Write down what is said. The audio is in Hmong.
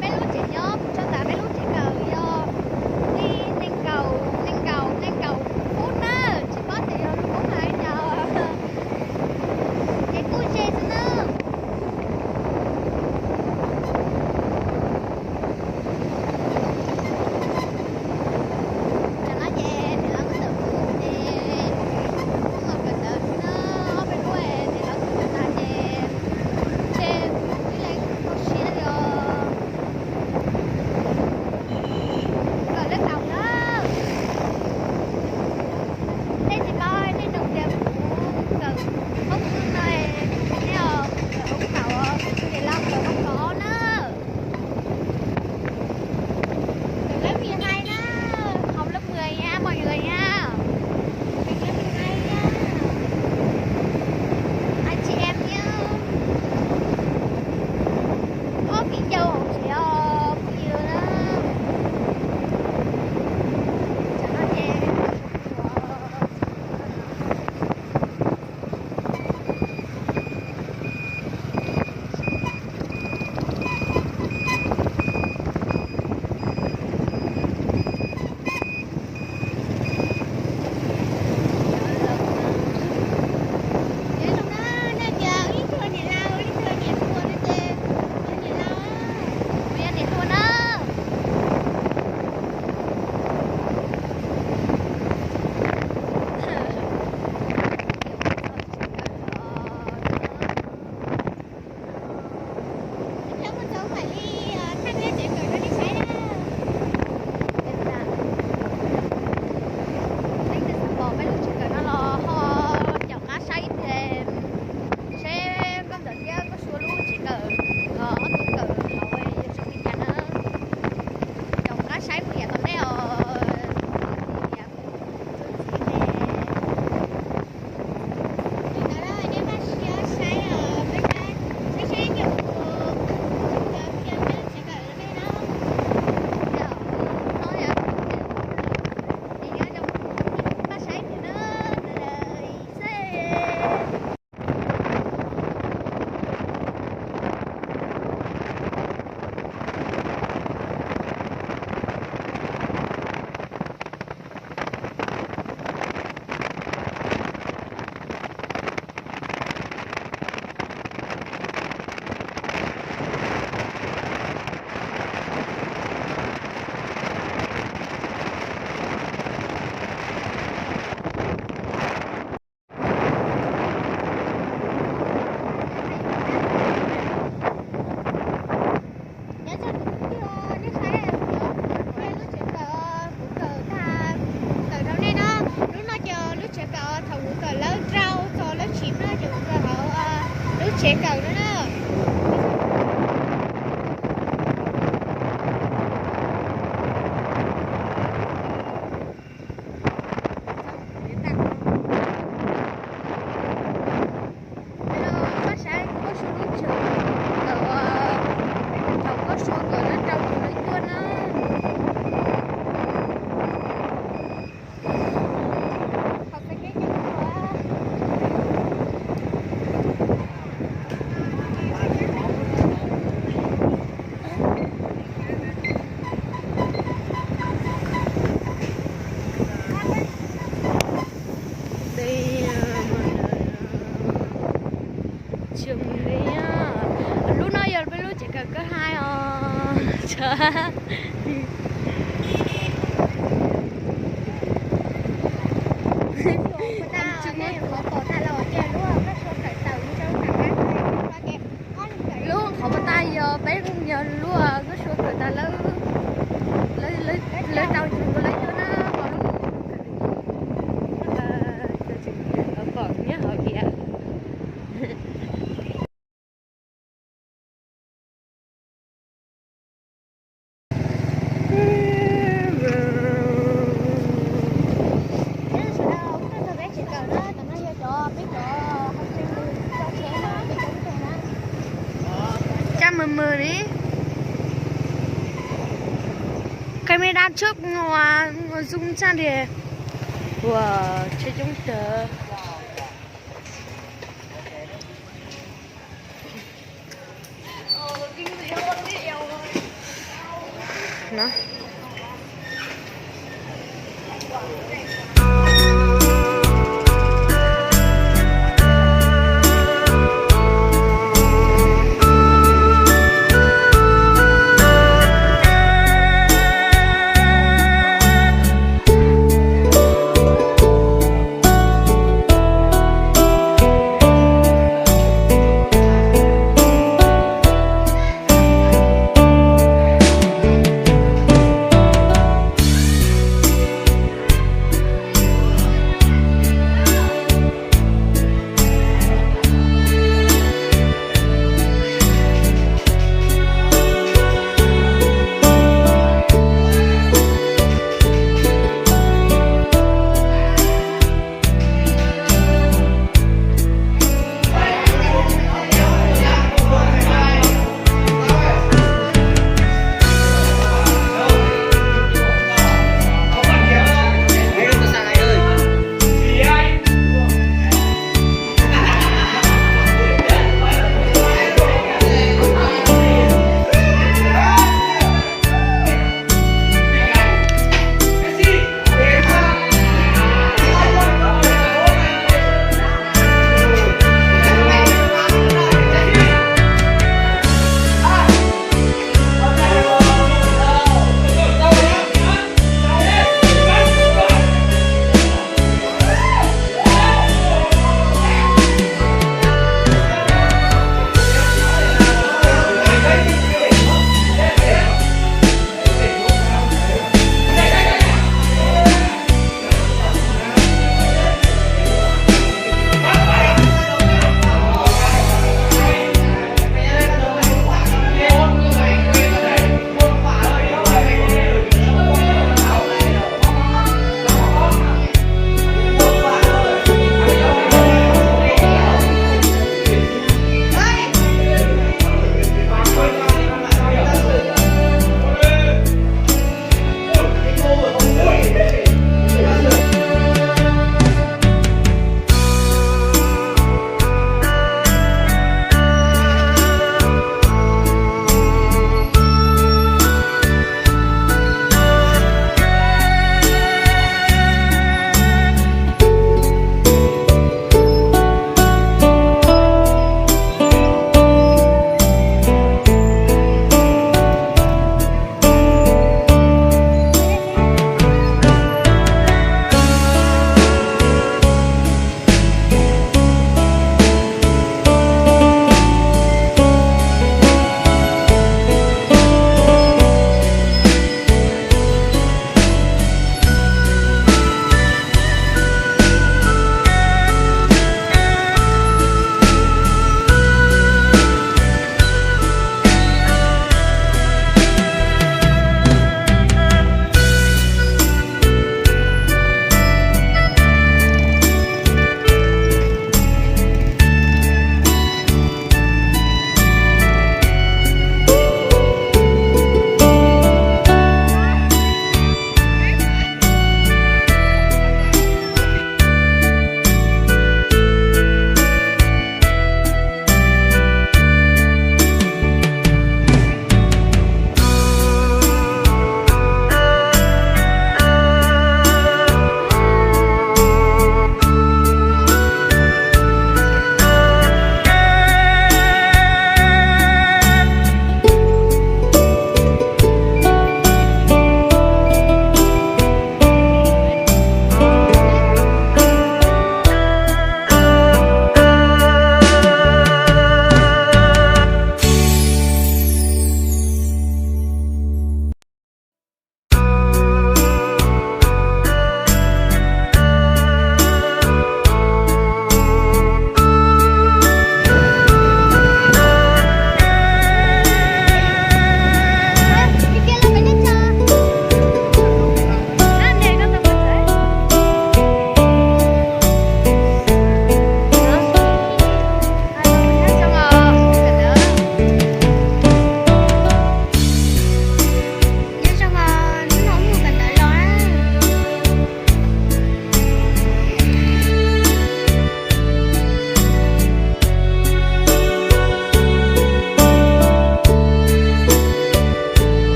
Peb lub tsev nyob kuv tso tas peb lub tsev kawm yog li nees nkaum, nees nkaum, nees nkaum phút na, tsis paub tias yog lub koob hais li cas. Ces kuj ze xwb na. Tam no ces niam laus twb tawm pub ces kuv los kawm ntawv xwb na, ob peb hnub niam laus twb kawm tas ces, ces kuv ib leeg kho siab li os. Kawm lawm tau na. Tej tsis paub tej nug tias kuv kawm ob tug no, nej os, kawm ob tug na, niam laus kawm ob tug na. Kawm lớp mười hai na, học lớp mười nha, mọi người nha. Kawm lớp mười hai nha. Anh chị em nhé. Có video không chị? Ờ, không nhiều đâu. Chả nói gì. Peb lub tsev kawm no los ho caum qab saib thiab, seb koj ntawm thiab koj suav lub tsev kawm, ob tug kawm hauv yuav zoo li cas na. Caum qab saib mus yam tom ntej os. Nyob zoo tus kwv tij, nej saib, kuv lub tsev kawm, kuv kawm tag, kawm rau nej no. Lub no ces lub tsev kawm thaum kuv kawm lab rau txog lab tsib no ces kuv kawm hauv lub tsev kawm no na. Pab saib Nkauj Sua lub tsev kawm, thaum Nkauj Sua kawm lab rau txog lab cuaj na. Lub no yog peb lub tsev kawm cấp hai os. Lub qhov pas tas yog peb, yog lub kub suab kawm tas lawv, lawv rau tsis ua lawv cuab na. Pom nyob hauv tias Cab mws mws li. Camera trước ngồi, ngồi zoom sang đi. Ua, tsheb coob tag.